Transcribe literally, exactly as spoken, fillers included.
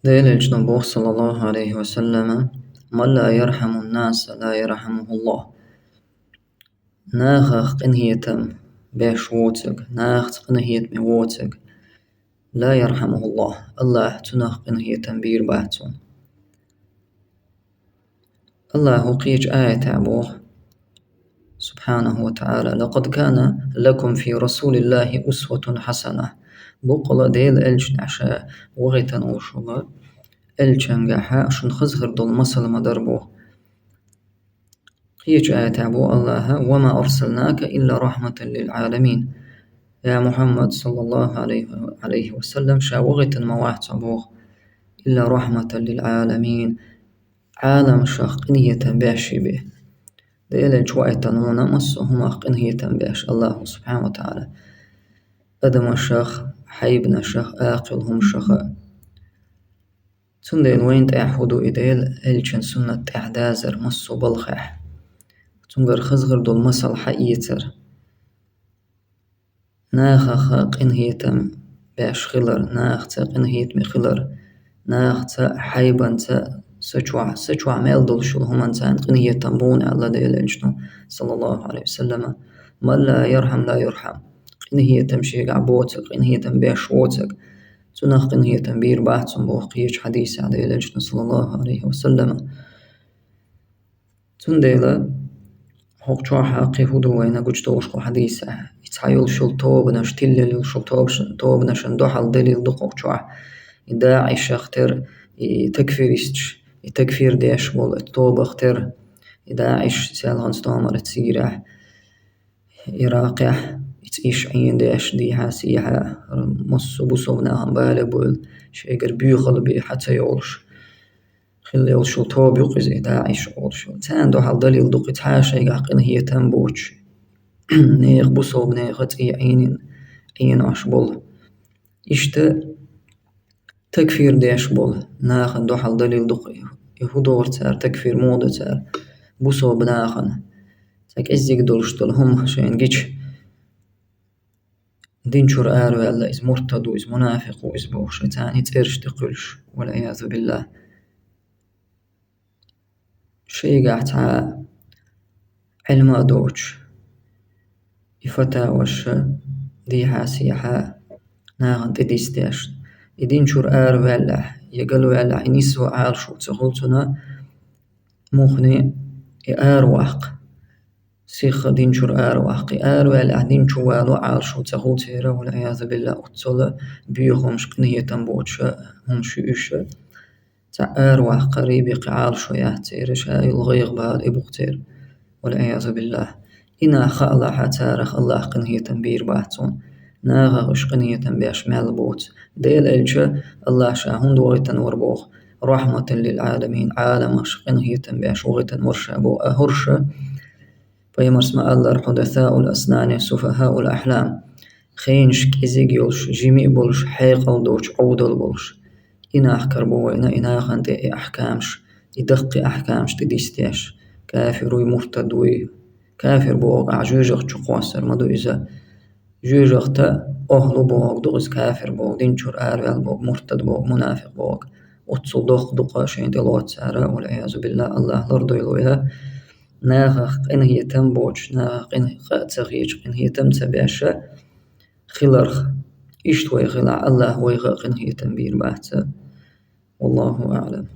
Делан элчано боху, саллаллаху алейхи ва саллама: «Ман ла ярхамун наса, ла ярхамухуллах». Нахах къинхетам беш воцург, нахаца къинхетаме воцург, ла ярхамухуллах, Аллахь цунах къинхетам бийр бац цунна. Аллахьо кхечу аятехь боху, субхьанаху ва таӀала: «Лакъад кана лакум фи расулиллахи усватун хьасана». Боккъала Делан элчанехь ша вахийтина волчу элчангахь шуна хаза хир долу масал ма дара боху. Кхечу аятехь боху Аллахьа: «Ва ма арсалнака илла рахматан лил Ӏаламин». Я Мухьаммад, саллаллаху алейхи ва саллам, ша вахийтина ма вац хьо боху, илла рахматан лил Ӏаламин, Ӏаламашах къинхетам беш бен. Делан элча вахийтина ву массо а хӀумах къинхетам беш Аллахьо, субхьанаху ва таӀала, адамашах, хьайбанашах, акхил хӀумашаха. Цундела вайна тӀехь хӀун ду и Делан элчан суннат тӀехь дазар массо а балхахь? Цуьнгара хаза хир долу масал хьаэцар. Нахаха къинхетам беш хилар, нахаца къинхетаме хилар, нахаца, хьайбанца, са чохь, са чохь мел долуш йолу хӀуманца къинхетам бу аьлла Делан элчано, саллаллаху алейхи ва саллама: «Ман ла ярхам, ла юрхам». Къинхетам шегахь боцург, къинхетам беш воцург, цунах къинхетам бийр бац цунна боху кхечу хьадисехь Делан элчано, саллаллаху алейхи ва саллама. Цундела хӀокху чохь кхин хӀун ду вайна гучудолуш кху хьадисехь? И цхьа йолуш йолу тобанаш, тиллина йолуш йолу тобаш-, тобанашна дуьхьал далил ду кху чохь. И ДаӀишах тера, и такфиристаш, и такфир деш болу, и тобах тера, и ДаӀиш селхана стомара Сирехь, Иракъехь, и цӀийш Ӏийна деш, дийхьа-сехьа, массо а бусалба нахана бале а буьйлу, шайгара боьхалла бен хьа ца йолуш. Хилла йолуш йолу тоба ю-кх иза, и ДаӀиш олуш йолу. Царна дуьхьал далил ду-кх и цхьа а шайгахь къинхетам боцуш, нехан, бусалба нехан цӀий Ӏийнин, Ӏийна Ӏаш болу. Иштта такфир деш болу нахана дуьхьал далил ду-кх и. И хӀун дора цара, такфир муха до цара? Бусалба нахана цхьа кӀеззиг долуш долу хӀума шайна гича, дин чуьра араваьлла, иза муртад ву, иза мунафикъ ву, иза бохуш, царна и цӀераш тӀе кхуьлуш, вал-Ӏиязу биллахӀ. Шайгахь цхьа Ӏилма а доцуш, и фатаваш дийхьа-сехьа нахана тӀе дисдеш, и дин чуьра араваьллехь, я галваьллехь, и нисво Ӏалашо ца хуьлу цунна, муххале и араваккха. Сихха дин чуьра араваккха. И араваьллехь, дин чу вало Ӏалашо ца хуьлу церан, вал-Ӏиязу биллахӀ, оццул боьха хӀумаш, къинхетам боцуш хӀумаш ю уьш. Цхьаъ араваккхарий, беккхий Ӏалашо яц церан, ша йолу гӀайгӀа-бала и бу-кх церан, вал-Ӏиязу биллахӀ. И нах хаалахь, царах Аллахь къинхетам бийр бац цунна. Нахах уьш къинхетам беш мел боцу. Делан элча Аллахь ша хӀунда вахийтина вара боху, рахматан лил Ӏаламин, Ӏаламашах къинхетам беш вахийтина вара ша боху, а хӀорш, пайхамарс ма-аллара: «Хьудасаул аснани, суфахаул ахлам». Хенаш кӀезиг йолуш, жима а болуш, хьекъал доцуш, Ӏовдал болуш. И нах карабо вайна, и нахана тӀе и ахкамаш, и даккхий ахкамаш тӀе дисдеш. Кафир вуй, муртад вуй. Кафир бохург ахь жоьжахати чу кхоссар ма ду иза. Жоьжахатин охьалу бохург ду иза кафир бохург, дин чуьра араваьлла бохург, муртад бохург, мунафикъ бохург. Оццул доккха дукха шайна тӀе лоцу цара, вал-Ӏиязу биллахӀ, Аллахь лардойла вай. Нахах къинхетам боцуш, нахах къин-, къа а ца хеташ, къинхетам ца беш хиларх. Иштта вай хилахь, Аллахь вайх а къинхетам бийр бац. Валлаху аӀлам.